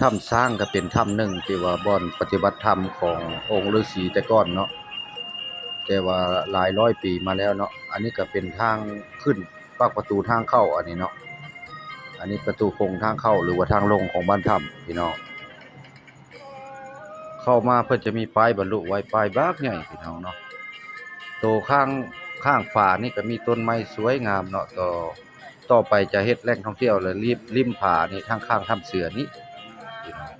ຖ້ຳຊ້າງກໍເປັນຖ້ຳໜຶ່ງທີ່ວ່າບ່ອນປະຕິບັດທຳຂອງອົງລືສີແຕ່ກ່ອນເນາະ, ແຕ່ວ່າຫຼາຍຮ້ອຍປີມາແລ້ວເນາະ. ອັນນີ້ກໍເປັນທາງຂຶ້ນປາກປະຕູທາງເຂົ້າອັນນີ້ເນາະ. ອັນນີ້ປະຕູໂຂງທາງເຂົ້າ ຫຼືວ່າທາງລົງຂອງບ້ານຖ້ຳ ພີ່ນ້ອງ. ເຂົ້າມາເພິ່ນຈະມີປ້າຍບັນລຸໄວ້ ປ້າຍບັກໃຫຍ່ພີ່ນ້ອງເນາະ. ໂຕຂ້າງ ຂ້າງຝານີ້ກໍມີຕົ້ນໄມ້ສວຍງາມເນາະ, ຕໍ່ ຕໍ່ໄປຈະເຮັດແຫຼ່ງທ່ອງທ່ຽວ ແລະ ລິມ ລິມຜານີ້ ທາງຂ້າງຖ້ຳເສືອນີ້ພີ່ນ້ອງ.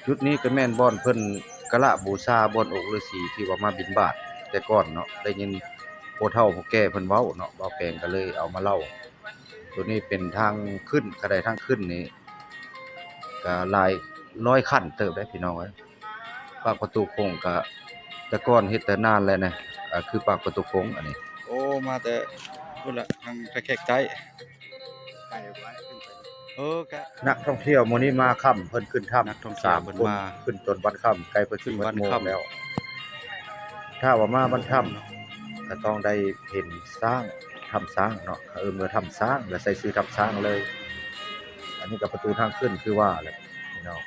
ຈຸດນີ້ກໍແມ່ນບ່ອນເພິ່ນກະລະບູຊາ ບ່ອນອົງລືສີທີ່ວ່າມາບິນບາດແຕ່ກ່ອນເນາະ, ໄດ້ຍິນຜູ້ເຖົ້າຜູ້ແກ່ເພິ່ນເວົ້າເນາະ, ບ່າວແປງກໍເລີຍເອົາມາເລົ່າ. ໂຕນີ້ເປັນທາງຂຶ້ນ, ກະໄດທາງຂຶ້ນນີ້ ກະຫຼາຍຮ້ອຍຂັ້ນເຕີບເດ້ພີ່ນ້ອງເອີຍ. ປາກປະຕູໂຂງກະ ແຕ່ກ່ອນເຮັດແຕ່ນານແລ້ວນະ, ອາ ຄືປາກປະຕູໂຂງອັນນີ້. ໂອ້ ມາແຕ່ພຸ້ນລະ ທາງທ່າແຂກໃຕ້. ນັກທ່ອງທ່ຽວມື້ນີ້ມາຄ່ຳ ເພິ່ນຂຶ້ນຖ້ຳ ນັກທ່ອງທ່ຽວເພິ່ນມາ ສາມຄົນ ຂຶ້ນຕອນວັນຄ່ຳ ໃກ້ເພິ່ນຊິໝົດໂມງແລ້ວ. ຖ້າວ່າມາວັນຄ່ຳ ກໍຕ້ອງໄດ້ເຫັນຊ້າງ ຖ້ຳຊ້າງເນາະ, ເອີ້ນວ່າຖ້ຳຊ້າງ ແລະ ໃສ່ຊື່ຖ້ຳຊ້າງເລີຍ. ອັນນີ້ກໍປະຕູທາງຂຶ້ນຄືວ່າແຫຼະພີ່ນ້ອງ.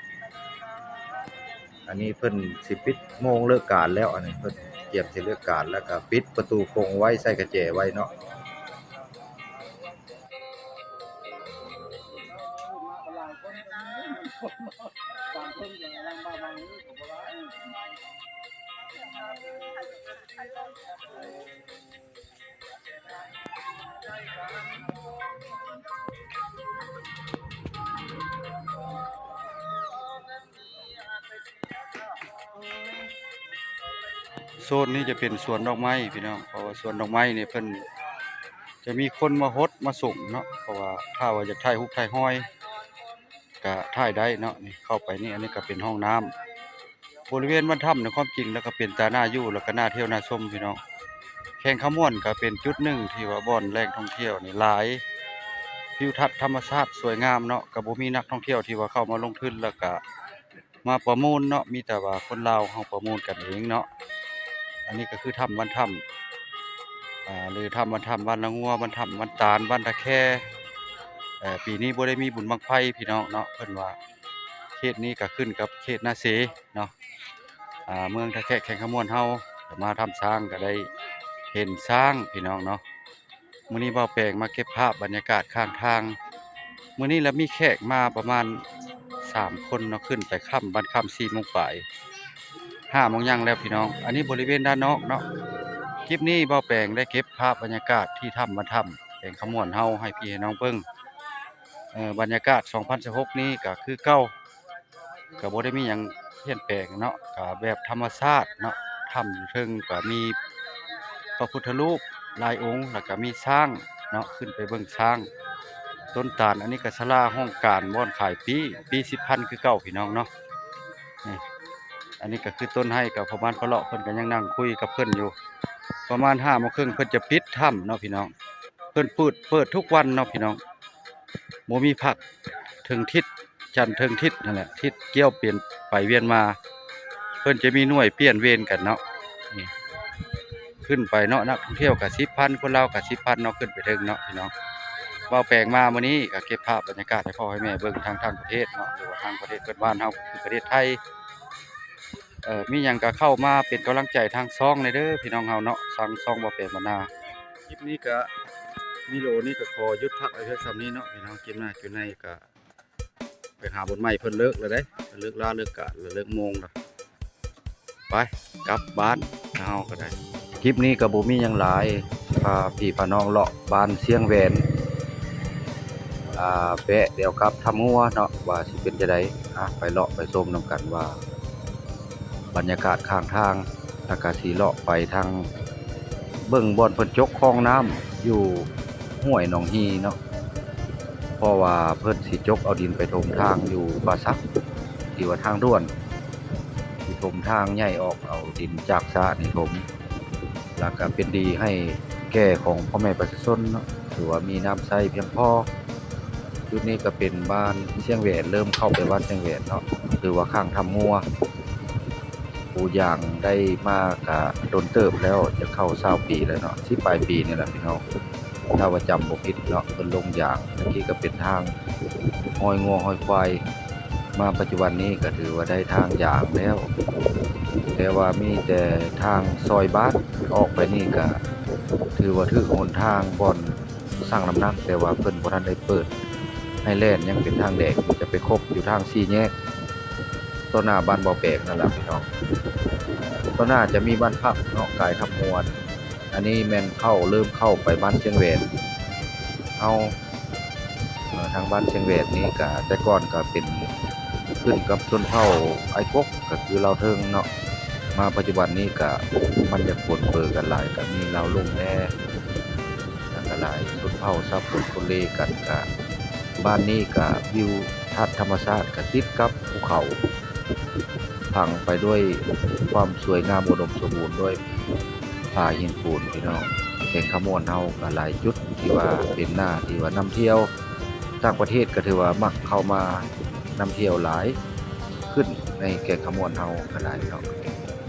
ອັນນີ້ເພິ່ນຊິປິດໂມງເລີກການແລ້ວ, ອັນນີ້ເພິ່ນກຽມຊິເລີກການ ແລ້ວກໍປິດປະຕູໂຂງໄວ້ ໃສ່ກະແຈໄວ້ເນາະ. ໂຊນນີ້ຈະເປັນສວນດອກໄມ້ພີ່ນ້ອງ, ເພາະວ່າສວນດອກໄມ້ນີ້ເພິ່ນຈະມີຄົນມາຫົດມາສົງເນາະ, ເພາະວ່າຖ້າວ່າຢາກຖ່າຍຮູບຖ່າຍຮອຍກະຖ່າຍໄດ້ເນາະ. ນີ້ເຂົ້າໄປນີ້ ອັນນີ້ກະເປັນຫ້ອງນ້ຳ. ບໍລິເວນບ້ານຖ້ຳໃນຄວາມຈິງແລ້ວກໍເປັນຕາໜ້າຢູ່ ແລ້ວກໍໜ້າທ່ຽວໜ້າຊົມພີ່ນ້ອງ. ແຂວງຄຳມ່ວນກໍເປັນຈຸດໜຶ່ງທີ່ວ່າບ່ອນແຫຼ່ງທ່ອງທ່ຽວນີ້ຫຼາຍ, ທິວທັດທຳມະຊາດສວຍງາມເນາະ, ກໍບໍ່ມີນັກທ່ອງທ່ຽວທີ່ວ່າເຂົ້າມາລົງທຶນ ແລ້ວກໍມາປະມູນເນາະ, ມີແຕ່ວ່າຄົນລາວເຮົາປະມູນກັນເອງເນາະ. ອັນນີ້ກໍຄືຖ້ຳບ້ານຖ້ຳ ອາ ຫຼືຖ້ຳບ້ານຖ້ຳ ບ້ານນາງົວ ບ້ານຖ້ຳບ້ານຕານ ບ້ານທ່າແຄ. ເອີ ປີນີ້ບໍ່ໄດ້ມີບຸນບັ້ງໄຟພີ່ນ້ອງເນາະ, ເພິ່ນວ່າເຂດນີ້ກໍຂຶ້ນກັບເຂດນາເສເນາະ. ອ່າ ເມືອງທ່າແຂກ ແຂວງຄຳມ່ວນເຮົາ ກໍມາຖ້ຳຊ້າງ ກໍໄດ້ເຫັນຊ້າງພີ່ນ້ອງເນາະ. ມື້ນີ້ບ່າວແປງມາເກັບພາບບັນຍາກາດຂ້າງທາງ. ມື້ນີ້ລະມີແຂກມາປະມານສາມຄົນເນາະ, ຂຶ້ນໄປຄ່ຳ ບ້ານຄ່ຳສີ່ໂມງປາຍ ຫ້າໂມງຍັງແລ້ວພີ່ນ້ອງ. ອັນນີ້ບໍລິເວນດ້ານນອກເນາະ. ຄລິບນີ້ບ່າວແປງໄດ້ເກັບພາບບັນຍາກາດທີ່ຖ້ຳບ້ານຖ້ຳ ແຂວງຄຳມ່ວນເຮົາ ໃຫ້ພີ່ໃຫ້ນ້ອງເບິ່ງ. ເອີ ບັນຍາກາດສອງພັນຊາວຫົກນີ້ກໍຄືເກົ່າ, ກໍບໍ່ໄດ້ມີຫຍັງປ່ຽນແປງເນາະ, ກໍແບບທຳມະຊາດເນາະ. ຖ້ຳຢູ່ເທິງກໍມີພະພຸດທະຮູບຫຼາຍອົງ ແລ້ວກໍມີຊ້າງເນາະ, ຂຶ້ນໄປເບິ່ງຊ້າງ. ຕົ້ນຕານ ອັນນີ້ກໍສາລາຫ້ອງການ ບ່ອນຂາຍປີ້ ປີ້ສິບພັນຄືເກົ່າພີ່ນ້ອງເນາະ. ນີ້ ອັນນີ້ກໍຄືຕົ້ນໄຮ ກໍພໍ່ບ້ານພໍ່ເລາະເພິ່ນກໍຍັງນັ່ງຄຸຍກັບເພິ່ນຢູ່. ປະມານຫ້າໂມງເຄິ່ງເພິ່ນຈະປິດຖ້ຳເນາະພີ່ນ້ອງ. ເພິ່ນເປີດ ເປີດທຸກວັນເນາະພີ່ນ້ອງ, ບໍ່ມີພັກ, ເຖິງທິດ ຈັນເຖິງທິດຫັ້ນແຫຼະ, ທິດກ້ຽວປ່ຽນໄປວຽນມາ. ເພິ່ນຈະມີໜ່ວຍປ່ຽນເວນກັນເນາະ. ນີ້ ຂຶ້ນໄປເນາະ, ນັກທ່ອງທ່ຽວກໍສິບພັນ, ຄົນລາວກໍສິບພັນເນາະ, ຂຶ້ນໄປເທິງເນາະພີ່ນ້ອງ. ບ່າວແປງມາມື້ນີ້ກໍເກັບພາບບັນຍາກາດໃຫ້ພໍ່ໃຫ້ແມ່ເບິ່ງ ທັງຕ່າງປະເທດເນາະ ຫຼືວ່າທາງປະເທດເພື່ອນບ້ານເຮົາ ຄືປະເທດໄທ. ເອີ ມີຫຍັງກໍເຂົ້າມາເປັນກຳລັງໃຈທາງຊ່ອງແດ່ເດີພີ່ນ້ອງເຮົາເນາະ, ທາງຊ່ອງບໍ່ແປນບັນນາ. ຄລິບນີ້ກໍ ວິດີໂອນີ້ກໍຂໍຢຸດພັກໄວ້ພຽງສ່ຳນີ້ເນາະພີ່ນ້ອງ. ຄລິບໜ້າຄລິບໃນກໍໄປຫາບ່ອນໃໝ່, ເພິ່ນເລີກແລ້ວເດ້, ເພິ່ນເລີກລາເລີກການ ເລີກໂມງແລ້ວ. ໄປ ກັບບ້ານເຮົາກໍໄດ້. ຄລິບນີ້ກໍບໍ່ມີຫຍັງຫຼາຍ, ພາພີ່ພານ້ອງເລາະບ້ານຊຽງແຫວນ ອ່າ ແວະດຽວກັບຖ້ຳງົວເນາະ ວ່າຊິເປັນຈັ່ງໃດ. ອ່ະ ໄປເລາະໄປຊົມນຳກັນວ່າບັນຍາກາດຂ້າງທາງ, ແລ້ວກະຊິເລາະໄປທາງເບິ່ງບ່ອນເພິ່ນຈົກຄອງນ້ຳຢູ່ຫ້ວຍໜອງຮີເນາະ, ເພາະວ່າເພິ່ນຊິຈົກເອົາດິນໄປຖົມທາງຢູ່ປ່າສັກ ທີ່ວ່າທາງດ່ວນ ທີ່ຖົມທາງໃຫຍ່ອອກ ເອົາດິນຈາກສະນີ້ຖົມ ແລ້ວກະເປັນດີໃຫ້ແກ່ຂອງພໍ່ແມ່ປະຊາຊົນເນາະ, ຖືວ່າມີນ້ຳໃຊ້ພຽງພໍ. ຈຸດນີ້ກະເປັນບ້ານຊຽງແຫວນ, ເລີ່ມເຂົ້າໄປບ້ານຊຽງແຫວນເນາະ, ຖືວ່າຂ້າງຖ້ຳງົວ. ຜູ້ຢ່າງໄດ້ມາກະດົນເຕີບແລ້ວ, ຈະເຂົ້າຊາວປີແລ້ວເນາະ, ສິບປາຍປີນີ້ແຫຼະພີ່ນ້ອງ. ຖ້າວ່າຈຳບໍ່ຜິດເນາະ ເພິ່ນລົງຢາງ. ຕະກີ້ກໍເປັນທາງຮອຍງົວຮອຍຄວາຍ ມາປັດຈຸບັນນີ້ກໍຖືວ່າໄດ້ທາງຢາງແລ້ວ, ແຕ່ວ່າມີແຕ່ທາງຊອຍບ້ານອອກໄປນີ້ ກໍຖືວ່າຖືກຫົນທາງບ່ອນ ຊັ່ງນ້ຳໜັກ, ແຕ່ວ່າເພິ່ນບໍ່ທັນໄດ້ເປີດໃຫ້ແລ່ນ, ຍັງເປັນທາງແດງຢູ່. ຈະໄປຄົບຢູ່ທາງສີ່ແຍກຕໍ່ໜ້າບ້ານບໍ່ແປງນັ້ນລະພີ່ນ້ອງ. ຕໍ່ໜ້າຈະມີບ້ານພັກເນາະ ກາຍຄຳມ່ວນ. ອັນນີ້ແມ່ນເຂົ້າ ເລີ່ມເຂົ້າໄປບ້ານຊຽງແຫວນເຮົາ. ເອີ ທາງບ້ານຊຽງແຫວນນີ້ກະ ແຕ່ກ່ອນກະເປັນ ຂຶ້ນກັບຊົນເຜົ່າອ້າຍກົກ ກໍຄືລາວເທິງເນາະ. ມາປັດຈຸບັນນີ້ກະມັນຢາກປົນເປີກັນຫຼາຍ, ກະມີລາວລຸ່ມແດ່ ແລ້ວກະຫຼາຍຊົນເຜົ່າສາກົນປົນເລກັນ. ກະບ້ານນີ້ກະວິວທັດທຳມະຊາດກະຕິດກັບພູເຂົາ ຝັງໄປດ້ວຍຄວາມສວຍງາມອຸດົມສົມບູນດ້ວຍຜາຫີນປູນພີ່ນ້ອງ. ແຂວງຄຳມ່ວນເຮົາກະຫຼາຍຈຸດທີ່ວ່າເປັນໜ້າທີ່ວ່ານຳທ່ຽວ ຕ່າງປະເທດກໍຖືວ່າມັກເຂົ້າມານຳທ່ຽວຫຼາຍຂຶ້ນໃນແຂວງຄຳມ່ວນເຮົາກໍໄດ້ເນາະ.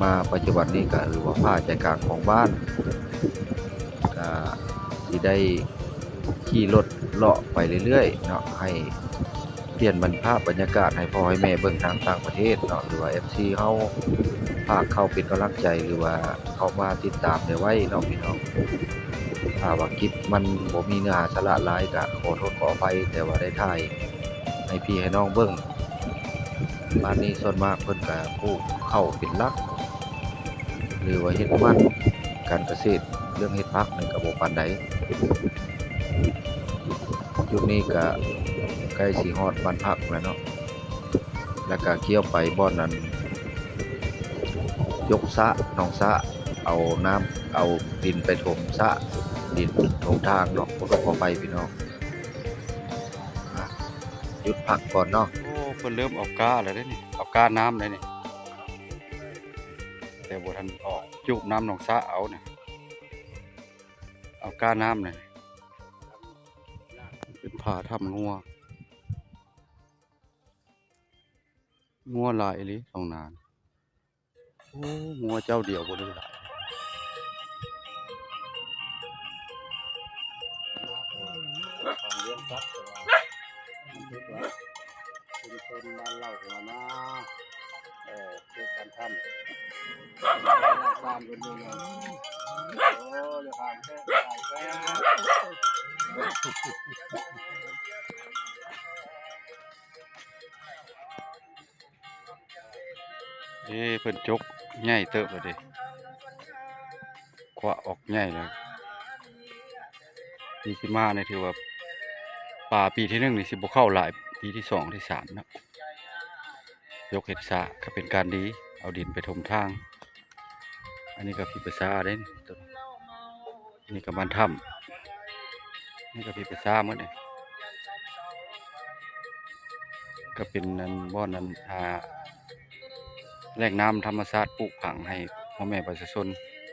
ມາປັດຈຸບັນນີ້ກໍຖືວ່າພາໃຈກາງຂອງບ້ານ ກໍຊິໄດ້ຂີ່ລົດເລາະໄປເລື້ອຍໆເນາະ ໃຫ້ປ່ຽນບັນ ພາບບັນຍາກາດໃຫ້ພໍ່ໃຫ້ແມ່ເບິ່ງທາງຕ່າງປະເທດເນາະ ຫຼືວ່າເອັຟຊີເຮົາ ຝາກເຂົ້າເປັນກຳລັງໃຈ ຫຼືວ່າເຂົ້າມາຕິດຕາມໄດ້ໄວເນາະພີ່ນ້ອງ. ຖ້າວ່າຄລິບມັນບໍ່ມີເນື້ອຫາສາລະຫຼາຍ ກະຂໍໂທດຂໍອະໄພ ແຕ່ວ່າໄດ້ຖ່າຍໃຫ້ພີ່ໃຫ້ນ້ອງເບິ່ງ. ບ້ານນີ້ສ່ວນມາກເພິ່ນກະປູກເຂົ້າເປັນຫຼັກ ຫຼືວ່າເຮັດມັນ, ການກະເສດ ເລື່ອງເຮັດຜັກນີ້ກະບໍ່ປານໃດ. ຈຸດນີ້ກະໃກ້ຊິຮອດບ້ານພັກແລ້ວເນາະ. ແລ້ວກະລ້ຽວໄປບ່ອນນັ້ນ ຍົກສະ ໜອງສະ ເອົານ້ຳ ເອົາດິນໄປຖົມສະ ດິນຖົມທາງເນາະ. ຂໍໂທດຂໍອະໄພພີ່ນ້ອງ ອ່ະ ຢຸດພັກກ່ອນເນາະ. ໂອ້ ເພິ່ນເລີ່ມເອົາກ້າແລ້ວເດ້ນີ້ ເອົາກ້ານ້ຳແລ້ວນີ້ ແຕ່ບໍ່ທັນອອກ ຈູບນ້ຳໜອງສະເອົານະ ເອົາກ້ານ້ຳນະ. ເປັນຜາຖ້ຳງົວ ງົວຫຼາຍອີ່ຫຼີທ້ອງນາ. ໂອ້ ງົວເຈົ້າດຽວບໍ່ໄດ້ຫຼາຍ. ຂອງລ້ຽງສັດ ແຕ່ວ່າມັນຖືກວ່າຊຸມຊົນບ້ານເລົ່າຫົວນາ ເອີ ເຂດບ້ານຖ້ຳ ບ້ານເພິ່ນຢູ່ນັ້ນ. ໂອ້ ຢ່າຖາມແທ້ ຢ່າຖາມແທ້. ເອີ ເພິ່ນຈົກໃຫຍ່ເຕີບແລ້ວເດ້ ຂວາອອກໃຫຍ່ແລ້ວ. ປີທີ່ມານີ້ຖືວ່າປາປີທີໜຶ່ງນີ້ຊິບໍ່ເຂົ້າຫຼາຍ, ປີທີສອງທີສາມເນາະ ຍົກເຮັດສະ ກໍເປັນການດີ ເອົາດິນໄປຖົມທາງ. ອັນນີ້ກໍຜີປາສາເດ້ນີ້ ນີ້ກໍບ້ານຖ້ຳ ນີ້ກໍຜີປາສາໝົດນີ້ ກໍເປັນອັນ ບ່ອນອັນ ອ່າ ແຫຼ່ງນ້ຳທຳມະຊາດປູກຝັງໃຫ້ພໍ່ແມ່ປະຊາຊົນ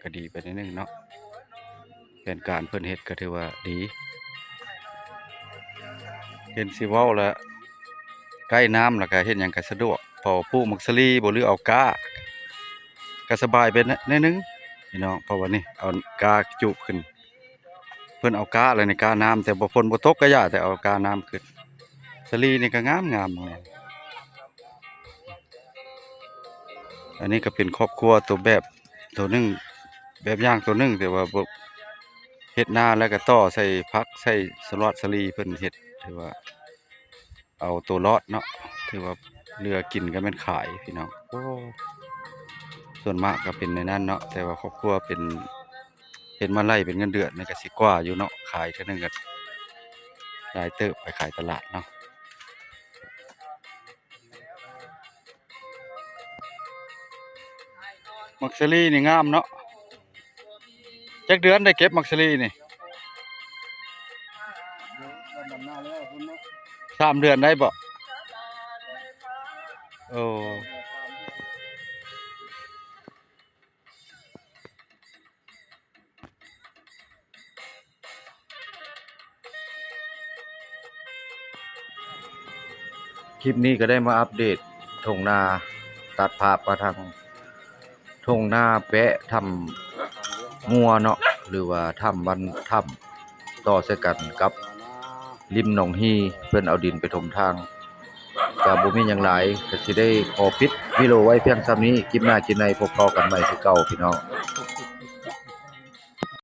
ກໍດີໄປໜ້ອຍໜຶ່ງເນາະ. ແຜນການເພິ່ນເຮັດກໍຖືວ່າດີ ເຫັນຊິເວົ້າລະ ໃກ້ນ້ຳ ແລ້ວກະເຮັດຫຍັງກະສະດວກ ເພາະວ່າປູກໝາກສາລີບໍ ຫຼືເອົາກ້າ ກະສະບາຍໄປໜ້ອຍໜຶ່ງພີ່ນ້ອງ. ເພາະວ່ານີ້ເອົາກ້າຈູບຂຶ້ນ ເພິ່ນເອົາກ້າແລ້ວນີ້ ກ້ານ້ຳ ແຕ່ບໍ່ ຝົນບໍ່ຕົກກະຢ່າ ແຕ່ເອົາກ້ານ້ຳຂຶ້ນ. ສາລີນີ້ກະງາມໆ. ອັນນີ້ກະເປັນຄອບຄົວໂຕແບບໂຕໜຶ່ງ ແບບຢ່າງໂຕໜຶ່ງ ແຕ່ວ່າບໍ່ ເຮັດນາແລ້ວກະຕໍ່ໃສ່ຜັກ ໃສ່ສະຫຼອດສາລີ ເພິ່ນເຮັດ ຖືວ່າ ເອົາໂຕລອດເນາະ ຖືວ່າເຫຼືອກິນກໍແມ່ນຂາຍພີ່ນ້ອງ. ໂອ້ ສ່ວນມາກກໍເປັນແນວນັ້ນເນາະ ແຕ່ວ່າຄອບຄົວເປັນ ເຮັດມາໄລ່ເປັນເງິນເດືອນນີ້ກໍຊິກວ່າຢູ່ເນາະ ຂາຍເທື່ອໜຶ່ງກໍຫຼາຍເຕີບ ໄປຂາຍຕະຫຼາດເນາະ. ໝາກສາລີນີ້ງາມເນາະ. ຈັກເດືອນໄດ້ເກັບໝາກສາລີນີ້? ສາມເດືອນໄດ້ບໍ່? ໂອ້. ຄລິບນີ້ກໍໄດ້ມາອັບເດດທົ່ງນາ ຕັດພາບມາທາງທົ່ງນາແປະຖ້ຳງົວເນາະ ຫຼືວ່າຖ້ຳວັນ ຖ້ຳ ຕໍ່ໃສ່ກັນກັບລິມໜອງຮີ ເພິ່ນເອົາດິນໄປຖົມທາງ. ກະບໍ່ມີຫຍັງຫຼາຍ ກະຊິໄດ້ຂໍປິດວິດີໂອໄວ້ພຽງສ່ຳນີ້. ຄລິບໜ້າຄລິບໃນພົບພໍ້ກັນໃໝ່ຄືເກົ່າ ພີ່ນ້ອງ.